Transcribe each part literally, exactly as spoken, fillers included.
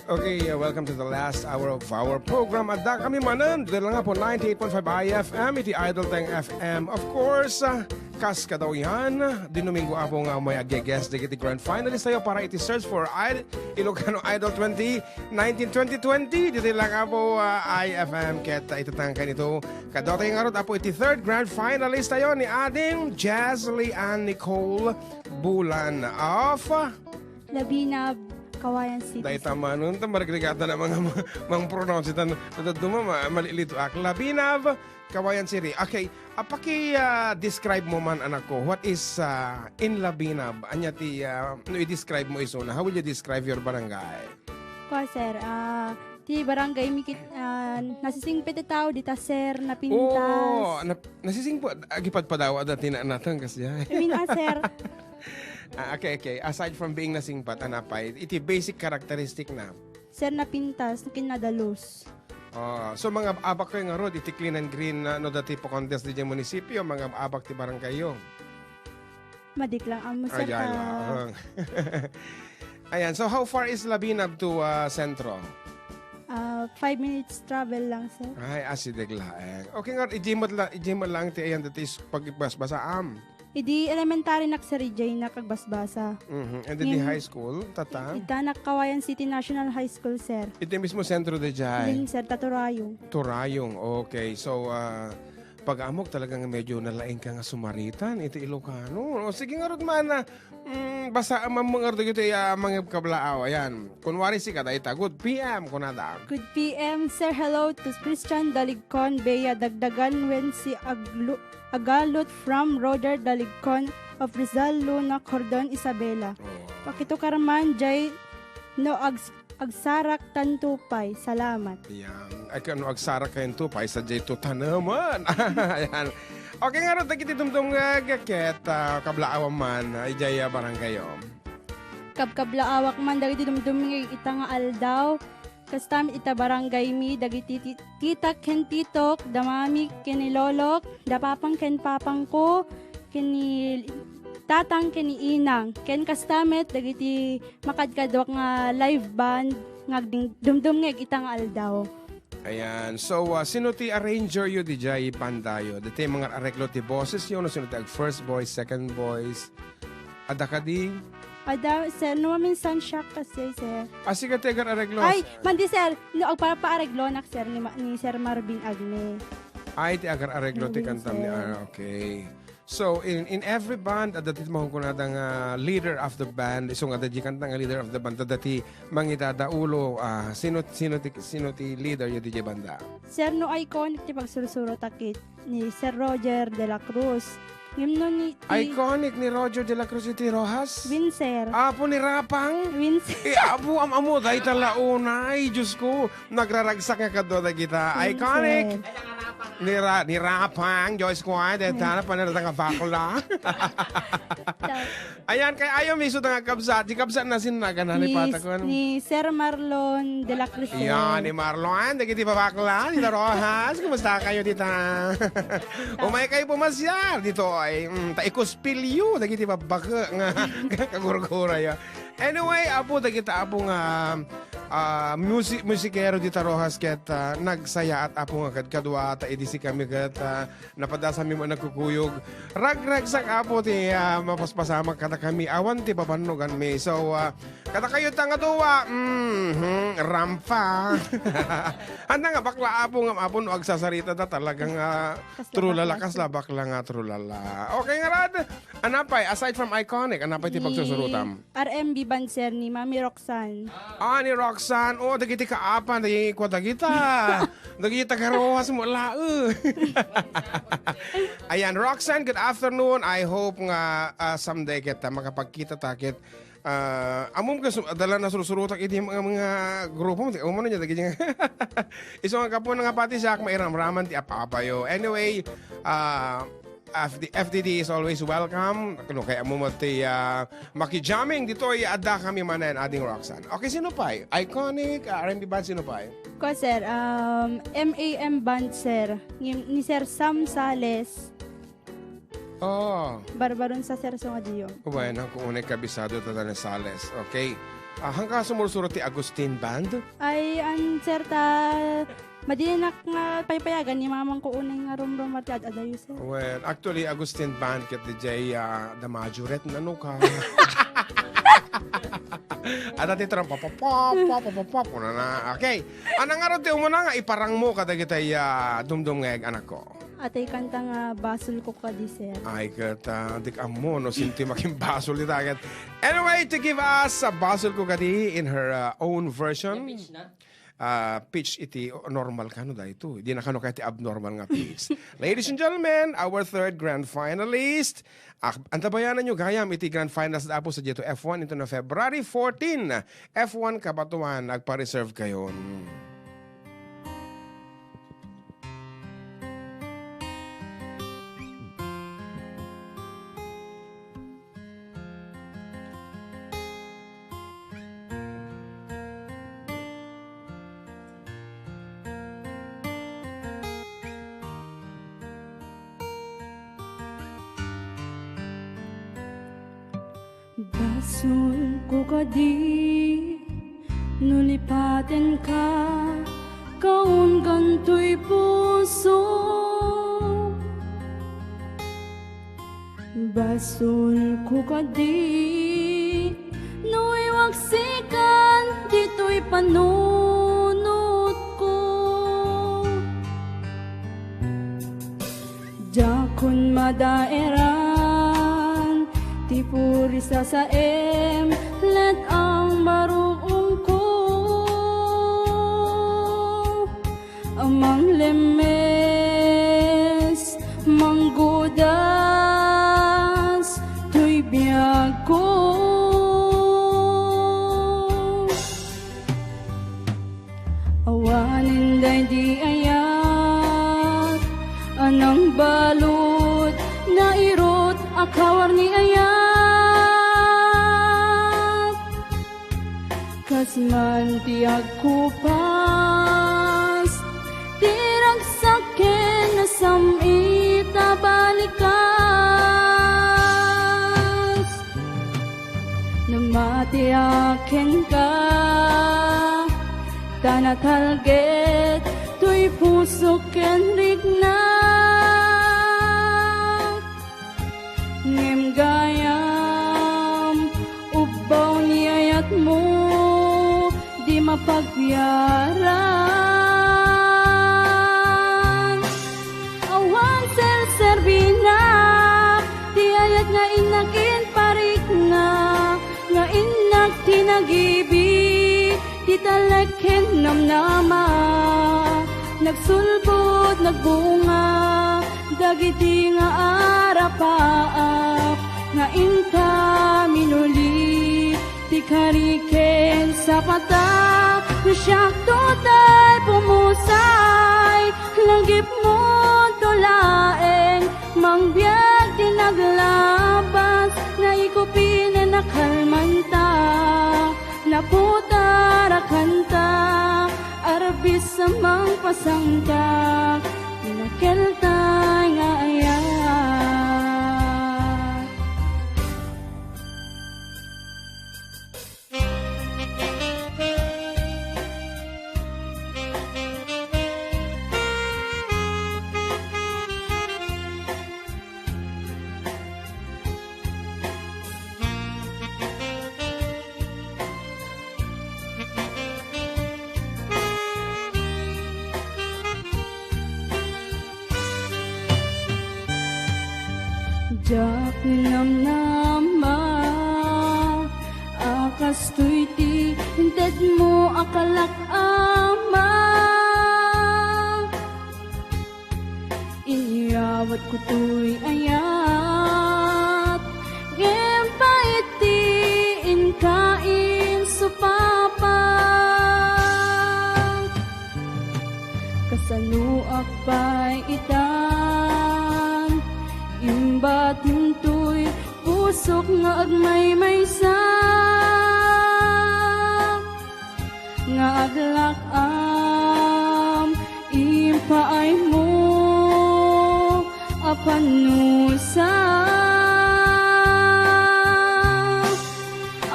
Okay, uh, welcome to the last hour of our program. Adda kami manen, ditoy lang nga po, ninety-eight point five I F M, iti Idol Teng F M. Of course, uh, kas kada uyan, Domingo Apo nga may agi-guest dagiti grand finalist tayo para iti Search for Id-, Ilocano Idol twenty nineteen twenty twenty. Ditoy lang nga po, uh, I F M, ket, uh, itatangkan ito. Kadua tayo ngarud, Apo, iti third grand finalist tayo ni Ading Jazz Lee Ann Nicole Bulan of, uh, Labinab, Cauayan City. Dayta man, unta marigrigat na mga ma-, mang pronounce itan. Daduma, ma-, malilito ak. Labinab, Cauayan City. Okay, apaki, ah, describe mo man, anak ko. What is, ah, in Labinab? Anya ti, ah, no i-describe mo isuna? How will you describe your barangay? Ko, sir, ah, ti barangay mi ket, ah, nasisingpet a tao dita, sir, napintas. Oh, nap-, nasisingpet, agipadpadawa dati na natang kasi, ay. I mean, ah, sir. Ah, okay, okay. Aside from being nasingpet, anapay, iti basic characteristic na. Sir, napintas, ken nadalus. Ah, so, mangab-abak kayo ngarud, iti clean and green, ah, no dati pa-contest di munisipyo, mangab-abak ti barangay yo. Madik lang, amo, sir, Ayan, ka- ah. Ayan, so how far is Labinab to, ah, Centro? Ah, five minutes travel lang, sir. Ay, asideg laeng. Okay nga, ijimot la-, ijimot lang ti ayan dati is pagbasbasa, am. Idi elementary nak, sir, ijay nak agbasbasa. Mhm. And then the Ngem-, high school, tata? Ita nak Cauayan City National High School, sir. Iti mismo sentro de jay? Din, sir, ta Turayong. Turayong, okay. So, ah, pag-amok talaga nga medyo nalaing ka nga sumaritan iti Ilocano. O, sige ngarud man, ah, mm, basta, ah, mammangar dagiti, ah, mangibkablaaw. Ayan. Kunwari sika, dayta, "Good P M," kunada. Good P M, sir. Hello to Christian Daligcon, Bea Dagdagan, Wensi Aglu-, Agalut from Roger Daligcon of Rizal, Luna, Cordon, Isabela. Oh. Pakitukarman, jay no ags-, agsarak tanto pay. Salamat. Ayan. Ay, kano agsarak kayo to, pay sa jay to tanaman. Ayan. Okay nga rin, dagiti dumdum nga ket, ah, kablaawan man, ah, ijay, ah, barangay, oh. Kabkablaawak man, dagiti dumdum nga ita nga aldaw. Kasta met ita barangay mi, dagiti ti-, tita ken titok, da mami ken ni lolok, da papang ken papangko, ken ni tatang ken ni inang, ken kasta met dagiti makadkaduak nga live band nga agding-, dumdumngeg ita nga aldaw. Ayan. So, ah, sino ti arranger yo dijay bandayo? Dati mga areklo ti boses yo, no? Sino ti ag first voice, second voice? Adda kadi? Adda, sir, no, minsan siya kasi, sir. Ah, sige, ti agar-areglo. Ay, mandi, sir, no, agpapaareglonak, sir, ni Ma-, ni Sir Marvin Agne. Ay, ti agar-areglo ti Marvin, kantam ni, sir. Ah, okay. So, in, in every band, adda ti makukunada nga leader of the band. Isu nga adda di kanta nga leader of the band, adda ti mangidadaulo. Ah, sino, sino ti, sino ti leader yo di banda? Sir, no, iconic ti pagsursuro takit ni Sir Roger de la Cruz. Ngem no ni, ti Iconic ni Roger de la Cruz iti Roxas? Win, sir. Apo ni Rapang? Win, sir. Eh, apo, am-, amo, dayta la unay, Diyos ko, nagraragsak nga kadua dagita. Win, Iconic. Sir. Ni Ra-, ni Rapang, Joyce Kuan, deta na panarata nga bakla. Ayan, kay ayo mi isuda nga kabsat. Di kabsat na sin nagana ni Ni, Pata ko, ano? Ni Sir Marlon de la Cruz. Yan, ni Marlon, dagiti babakla, dita Roxas, kumusta kayo dita? Umay kayo pumasyar dito ay, mm, ta ikuspilyo, dagiti babaka nga kagurgura ya. Anyway, apo, dagita apo nga, ah, musi-, musikero dita Roxas ket, ah, nagsayaat apo nga kadkadua, ta idi si kami ket, ah, Napadasanmi man nagkukuyog. Ragragsak, Apo, ti, ah, mapaspasamak kadakami. Awan ti babannoganmi. So, ah, kadakayo ta nga duwa, mhm, rampa. Anda nga bakla, Apo, nga, Apo, no agsasarita ta talagang, ah, trulala, bakla, sir. Kasla bakla nga trulala. Okay, ngarad. Anapay, aside from Iconic, anapay ti pagsusurutam? R M B Band, sir, ni Mami Roxanne. Ah, ni Roxanne. Oh, dagiti kaapan, dagiti kwa dagita. Dagiti taga Roxas mo, lae. Ayan, Roxanne, good afternoon. I hope nga, ah, someday kita makapagkita ta ket, ah, amom kas-, dala na sursurutak iti mga, mga grupo mo. Umano niya, dagiti nga. Isu nga kapo nga pati siak, mairamraman ti apapayo. Anyway, ah, F D, F D D is always welcome. No kaya mo mo ti, ah, makijamming ditoy, adda kami manen, Ading Roxanne. Okay, sino pay? Iconic, ah, R M B Band, sino pay? Ko, sir, um, M A M Band, sir. Ni, ni Sir Sam Sales. Oh. Barbaron sa Sir Songadio. Bueno, kung unay kabisado ta ni Sales. Okay. Ah, hangka sumursurot ti Agustin Band? Ay, an, sir, ta madinak nga paypayagan ni mamangko unay nga rumrumar ti ad-adayo, sir. Well, actually, Agustin Band ket D J, ah, the majorette na no ka. Ada ti tram, pa, pa, pa, pa, pa, pa, pa, pa, na, na. Okay. Anang ngarud ti umuna nga iparang mo kadagitay, ah, dumdum nga ag-anakko? Atay kanta nga Basol Ko Kadi, sir. Ay, ket, ah, dik ammo no sinti makimbasol ita ket. Anyway, to give us a Basol Ko Kadi in her, ah, own version. May pitch na? Ah, pitch iti normal kano dayto. Di na kano kaya ti abnormal nga pitch. Ladies and gentlemen, our third grand finalist. Ak-, antabayanan nyo gayam iti grand finals da Apo sa Jeto F one into na February fourteen. F one Kabatuan, agpa-reserve kayon. Basol ko kadi no lipatenka, kaunggan toy puso. Basol ko kadi no iwaksikan ditoy panunotko. Diakon madaeran ti purisasaem, let ang maruongko a manglemmes, manggudas toy biagko. Awanen daydi ayat a nangbalud, nairut a kawarni ayat. Kas man ti agkupas ti ragsak ken nasam-it a balikas. Namatiak kenka, ta natalged toy pusok ken riknak. Ngem gayam, ubbaw ni ayatmo, di mapagbiaran. Awan serserbinak ti ayat nga innak inparikna, nga innak tinagibi, ti talek ken namnama, nagsulbod, nagbunga, dagiti nga arapaap, nga inka minuli, ti kari ken sapata, no siak toy pumusay, lagipmo to laeng, mangbiag ti naglabas, naikupinen a kalmanta, naputar a kanta, arbis a mangpasangta, ti nakeltay nga ayat. Diak namnama a kastoy ti intedmo a kalak-ama. Inyawatko toy ayat, ngem pait ti inka insupapa. Kasanoak pay itan, imbatim toy pusok nga agmaymaysa, nga aglak-am impaaymo a pannusa.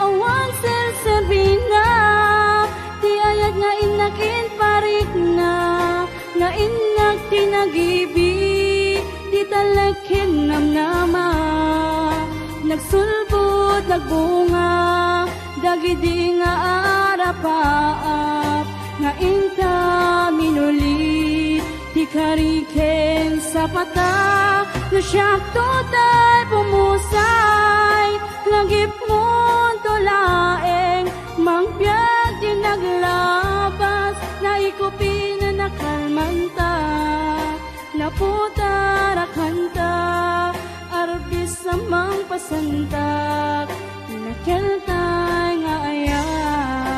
Awan serserbi Bunga dagidi nga arapaap nga inta minuli ti kari ken sapata. No siak to'y pumusay, lagipmonto laeng mangbiag ti naglabas, naikupin a nakalmanta. Naputar a kanta, arbis a mangpasantak, ti nakeltay nga ayat.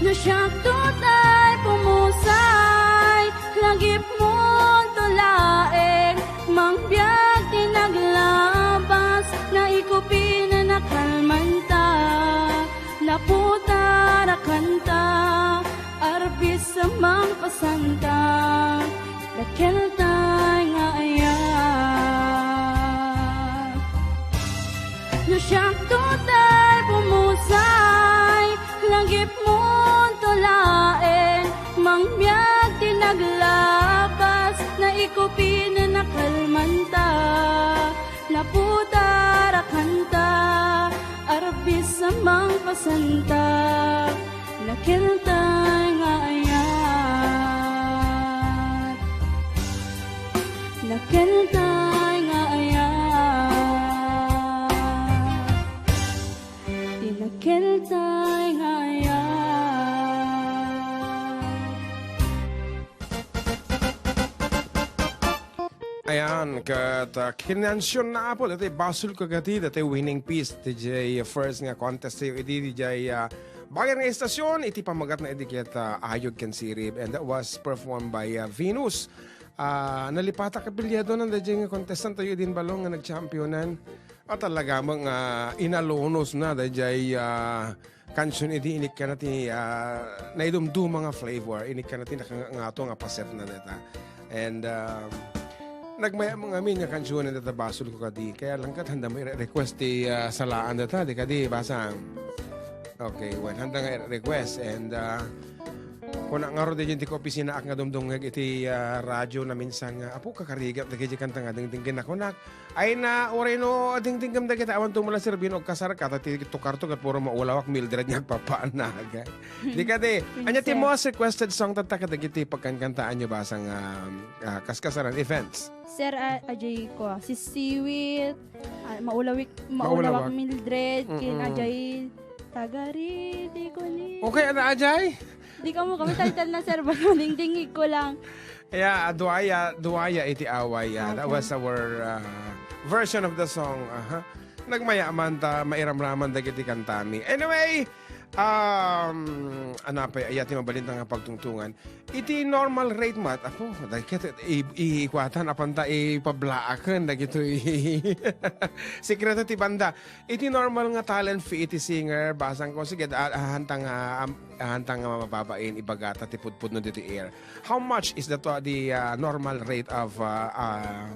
No siak to'y pumusay, lagipmonto laeng mangbiag ti naglabas, naikupin a nakalmanta. Naputar a kanta, arbis a mangpasantak, dakel tay nga ayat. No siak to'y pumusay, lagipmonto laeng mangbiag ti naglabas, naikupin a nakalmanta. Naputar a kanta, arbis a mangpasantak, nakeltay nga ayat. Nakeltay nga ayat. Ti nakeltay nga ayat. Ayan, ket, ah, kinansiyon na apo, dati basolko kadi, dati winning piece, ti jay first nga contest tayo, idi, di jay, ah, bagan nga istasyon, iti pamagat na idi ket, ah, Ayog ken Sirib, and that was performed by, ah, Venus. Ah, nalipatak a bilyado nan, dayjay nga contestant tayo, idin balong nga nagchampionan. At talaga, mga inalunos na, dayjay, ah, kansion idi inikkana ti, ah, naidumduma nga flavor, inikkana ti nakangato nga paset na deta. And, um, nagmaya mga amin nga kansion deta basolko kadi. Kaya lang ket handa mo ire-request ti, ah, salaan deta, di kadi, basa. Okay, well, handa nga ire-request. And, ah, kuna nga ro, di ti opisinaak nga dumdumngeg iti, ah, radyo na minsan nga, "Apo, kakarigat, dagiti kanta nga dingdinggen na kunak." Ay na, uray no, dingdinggem dagiti awan tumula Sir Vin, agkasarka, ta ti tukarto ket puro maulawak, Mildred nga agpapaanaga. Di kadi, anya ti most requested song tatta kadagiti pagkankantaanyo basa nga, ah, kaskasaran events? Sir, ah, ajay ko, ah, Sisiwit, ah, Maulawik, Maulawak. Maulawak Mildred, ken Mm-mm. Ajay Tagari, di ko ni. Okay, ano, ajay? Di ko mo kami title na, sir, basta madingdingig ko lang. Yeah, ah, duaya, duaya iti away. Ah, that Okay. was our, ah, version of the song. Aha. Nagmayaman ta, mairamraman dagiti kantami. Anyway, um, ano pa, iya ti mabalinta nga pagtungtungan. Iti normal rate mat, apo, dagiti, i-, i-, ikuatan, apanta ipablaaken, dagitoy. Sekreto ti banda. Iti normal nga talent fee iti singer, basang ko, sige, ah, ah, hantang, ah, am-, ah, hantang nga mababain, ibagata ti pudpudno diti air. How much is the to-, the, ah, normal rate of, ah, ah,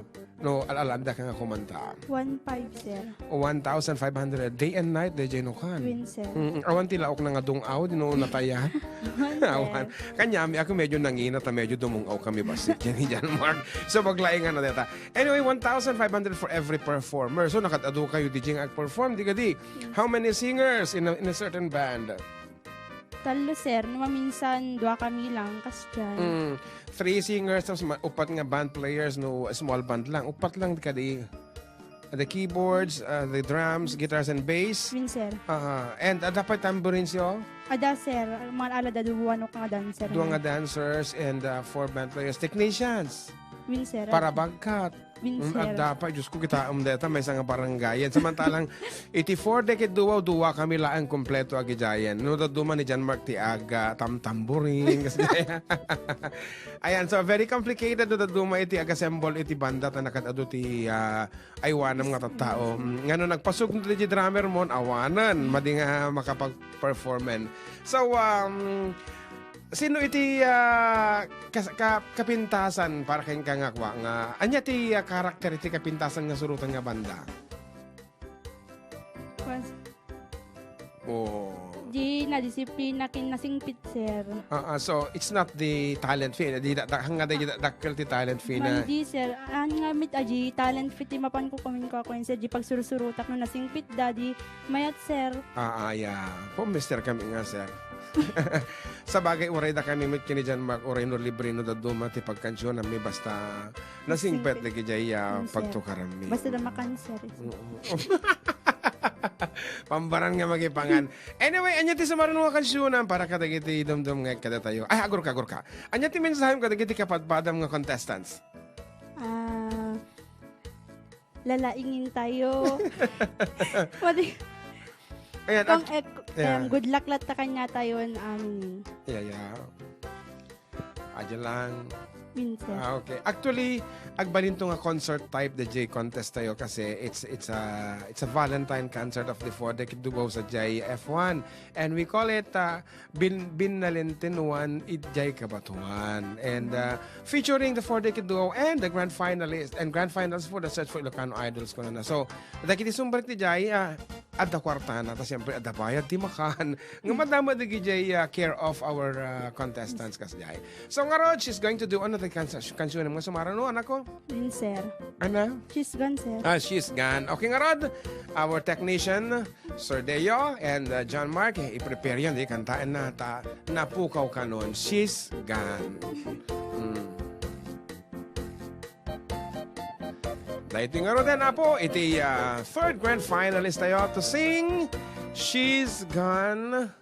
no, al-, alanda ka nga kumanta? One five, sir. One thousand five hundred. Day and night, dayjay no kan. Win, sir. Mm, awan ti laok na nga dung-aw, di no nataya. Awan, sir. Awan. Kanyami ako medyo nangina, ta medyo dumung-aw kami bassit. Yan, yan, Mark. So, maglaingan na deta. Anyway, one thousand five hundred for every performer. So, nakad-adu kayo, D J, nga ag-perform, di kadi? How many singers in a, in a certain band? Tallo, sir. No maminsan, dua kami lang, kas dyan. Mm. Three singers, tapos ma-, upat nga band players, no, small band lang. Upat lang, di kadi? The keyboards, uh, the drums, guitars, and bass. Win, sir. Aha. And, uh, dapat tambourines yo? Ada, sir. Mga alada, duwa no nga dancer. Duwa nga dancers and, uh, four band players. Technicians. Win, sir. Para bagkat. Win, Mm, sir. At dapat, Diyos ko, kita, um, deta, may isang barangayan. Samantalang, iti four decade duwa, duwa kami laeng kompleto agijayan. No, daduma ni John Mark ti aga, tam-, tambourine, kasi Ayan, so very complicated no daduma iti agassemble iti banda ta nakad-adu ti, ah, aywanam nga tattao. Mm, ngano nagpasugno ti drummer mon, awanen, madi nga makapag-performen. So, um, sino iti, ah, kas-, ka-, kapintasan para kenka nga kua nga, anya ti, ah, karakter iti kapintasan nga surotan nga banda? Kwan, Oh. Di nadisiplina ken nasingpit, sir. Ah, ah, so, it's not the talent fee, eh. Di da, da, hanggang di da, dakkel ti talent fee na. Ma'am, di, sir. Haan nga met a di talent fee ti mapan ko kumin ko, sir. Di pagsursurutak no nasingpit da, di mayat, sir. Ah, ah, yeah. Pumester kami nga, sir. Sabagay, uray da kami met ken ni John Mark, uray no libre no dadduma ti pagkansionanmi, basta nasingpet dagiti, ah, pagtukaranmi. Basta da makan, sir. Mm-mm. Pambaran nga magipangan. Anyway, ania ti sumaruno nga kansionan para kadagiti dumdumngeg kadatayo? Ay, agurka, agurka. Ania ti mensahem kadagiti kapadpadam nga contestants? Ah, lalaingin tayo. Pwede. Ayan, Kung ac-, ek-, yeah. Em, good luck latta kaniatayo, amin. Yeah, yeah. Adya lang. Minsan. Ah, okay. Actually, agbalinto nga concert type daydiay contest tayo kasi it's, it's a, it's a Valentine concert of the Four Decade Duo sadiay F one. And we call it, uh, Bin-, Binalentinuan Idiay Kabatuan. And, uh, featuring the Four Decade Duo and the grand finalist and grand finals for the Search for Ilocano Idols, kunana. So, dagiti sumbrek daydiay, uh, adda kuartana, ta siyempre, adda bayad ti makan. Nga madama dagiti, uh, care of our, uh, contestants kasdiay. So, ngarud, she's going to do another cancer, cancionem nga sumaruno, anak ko? Yun, sir. Ano? She's gone, sir. Ah, she's gone. Okay, ngarud, our technician, Sir Deo, and, uh, John Mark, eh, i-prepare yan, di kantaen na, ta, napukaw kanon. She's gone. Mm. Daytoy ngaruden, apo, iti, ah, third grand finalist tayo to sing She's Gone.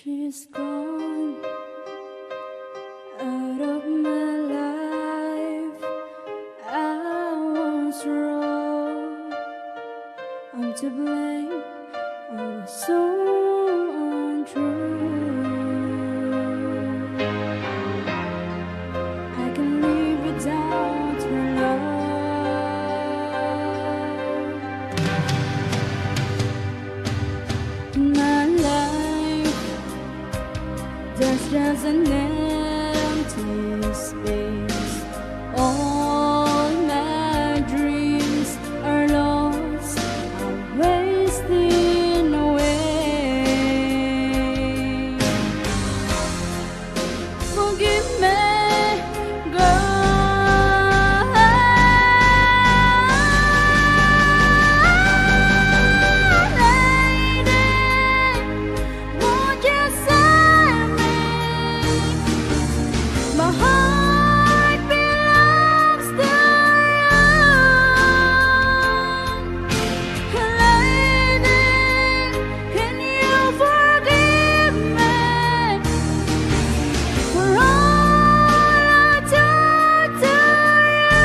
She's gone out of my life. I was wrong. I'm to blame. I was so untrue. I can live without her love. My life, there's just an empty space. All my dreams are lost, are wasting away. Forgive me, God. Lady, won't you save me? My heart belongs to you. Lady, can you forgive me for all I did to you?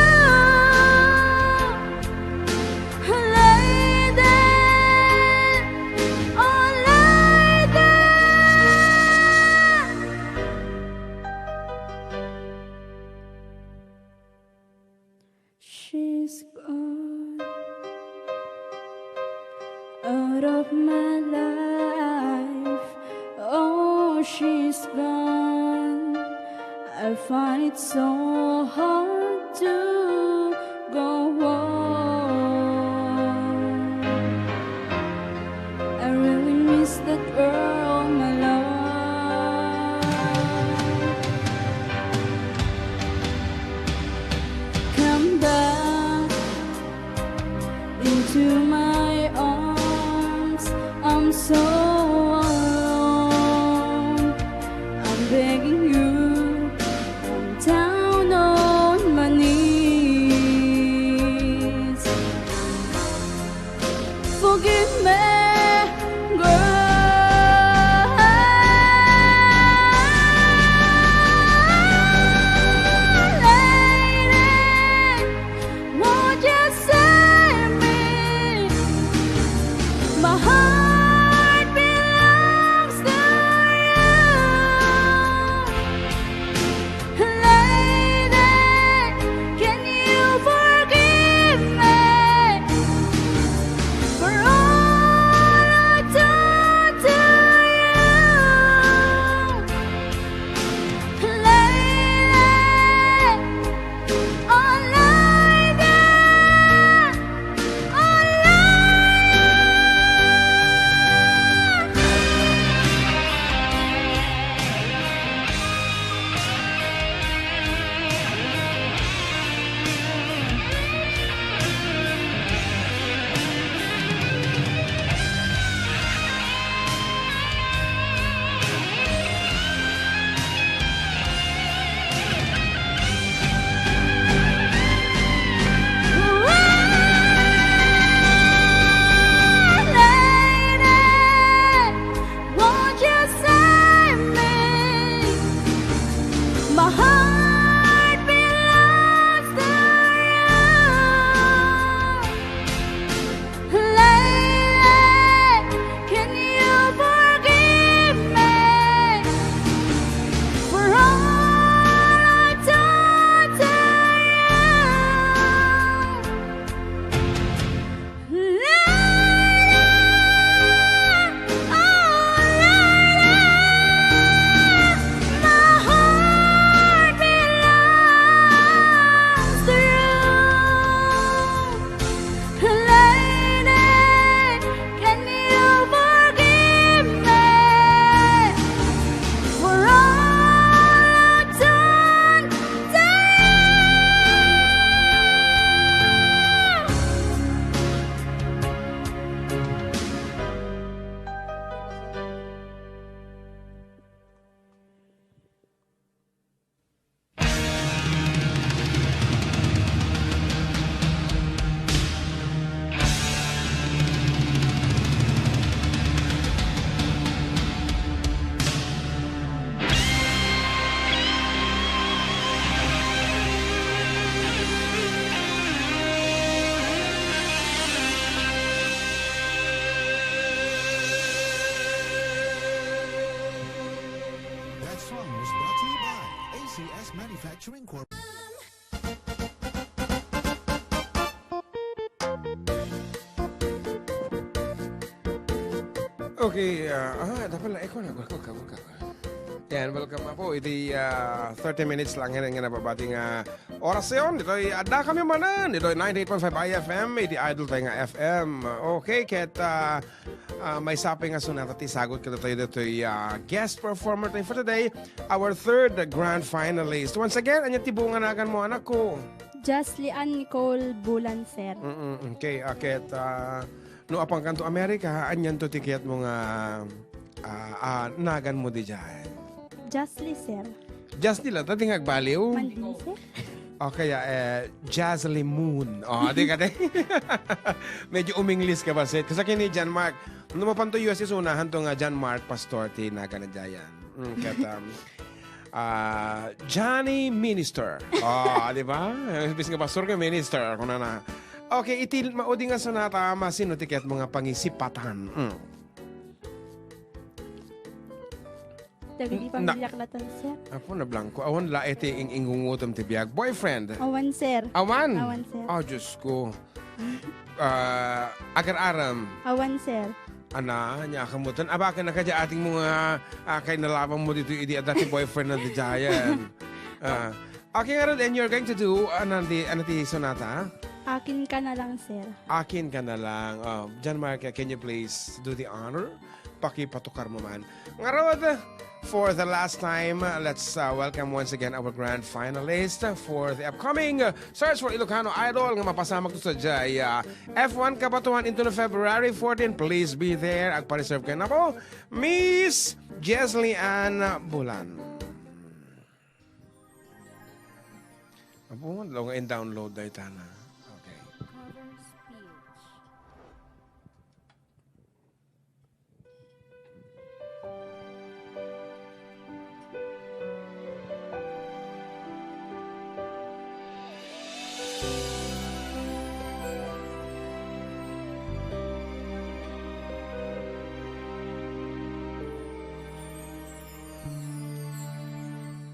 Lady, oh, lady. She's gone out of my life. Oh, she's gone. I find it so hard to go on. I really miss that girl, my love. Come back into my arms. I'm So I'm begging you, come down on my knees. Forgive me, girl. Lady, won't you save me? My heart belongs to you. Lady, can you forgive me for all I've done to you? Lady, oh, Lady, oh, Lady. Lady, won't you save me? My heart belongs to you. Lady, can you forgive me for all I've done to you? Lady, oh, Lady, my heart belongs to you. Lady, can you forgive me for all I've done to you? That song was brought to you by A C S Manufacturing Corp. Okay, ah, ah, dapat lang, ikaw na, ikaw, ikaw, ikaw, ikaw. Yan, welcome na po. Iti, ah, thirty minutes lang yan, nga nababati nga oras yon. Ditoy, adda kami manen. Ditoy ninety-eight point five I F M, iti Idol tayo nga F M. Okay, ket, ah, ah, maysa pay nga sonata ti sagut kadatayo ditoy, ah, guest performer tayo for today, our third grand finalist. Once again, ania ti buong nga naganmo, anakko? Jasly Ann Nicole Bulan, sir. Mm-mm, okay, ah, ket, ah, no apankanto Amerika, anianto ti kayatmo nga, ah, ah, naganmo diay? Jasly, sir. Jasly latta ti nga agbaliw? Mandin, sir. O kaya, eh, Jasly Moon. O, di ka, di? Medyo uminglis ka ba, sir? Kasi kini John Mark, no mapanto U S, unahan to nga John Mark Pastor ti nagan diay. Mm, ket, um, ah, Johnny Minister. O, di ba? Imbes nga pastor ka, minister. Kunana. Okay, iti maudi nga sonata, masino ti kayatmo nga pangisipatan? Mm. Dagiti Na- pamiliak latta, sir. Apo, nablangko. Awan la iti ing-, ingungutom ti biag. Boyfriend? Awan, sir. Awan? Awan, sir. Ah, Diyos ko. Ah, agar-aram? Awan, sir. Ana, ania, kamutan. Abaken na kadi ating mga, ah, kay nalaban mo dito, idi, dati boyfriend na di Giant. Ah, okay, ngarud, and you're going to do, ano, di, ano ti sonata? Akin ka na lang, sir. Akin ka na lang. Oh, John Mark, can you please do the honor? pakipatukar mo man. Ngarud, for the last time, let's, uh, welcome once again our grand finalist for the upcoming, uh, Search for Ilocano Idol nga mapasamak to sa jay, uh, F one Kabatuan into the February fourteen. Please be there. Agpa-reserve kayo nako, Miss Jesly Ann Bulan. Apo, law nga in-download daytana. Okay. Cover speech.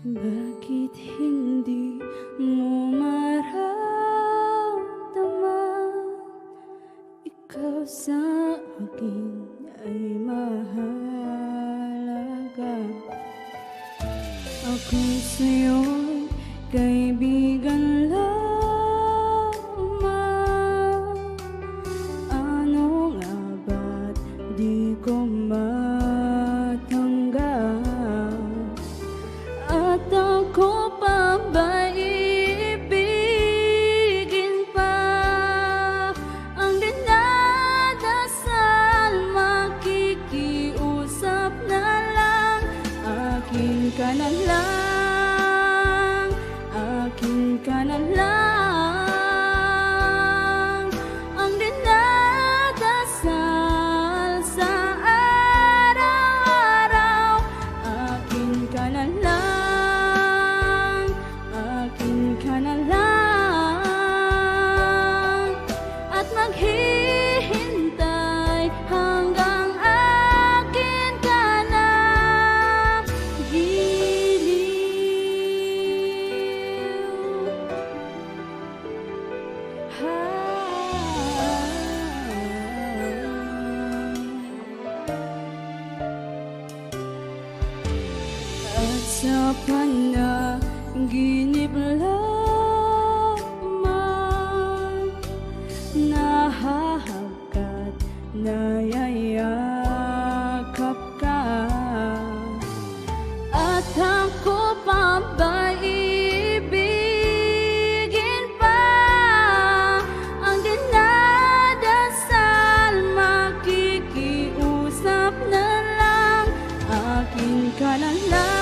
Bakit hindi mo maramdaman? Ikaw sa akin ay mahalaga. Ako sa'yo'y kaibigan lamang. Ano nga ba't di ko matanggap? At ako pa ba ibigin pa? Ang dinadasal, makikiusap na lang. Akin ka na lang, akin ka na lang. Ang dinadasal sa araw-araw, akin ka na lang, akin ka na lang. At maghihintay hanggang akin ka na giliw. At sa panaginip lamang, nahahagkat, nayayakap ka. At ako pa ba ibigin pa? Ang dinadasal, makikiusap na lang. Akin ka na lang.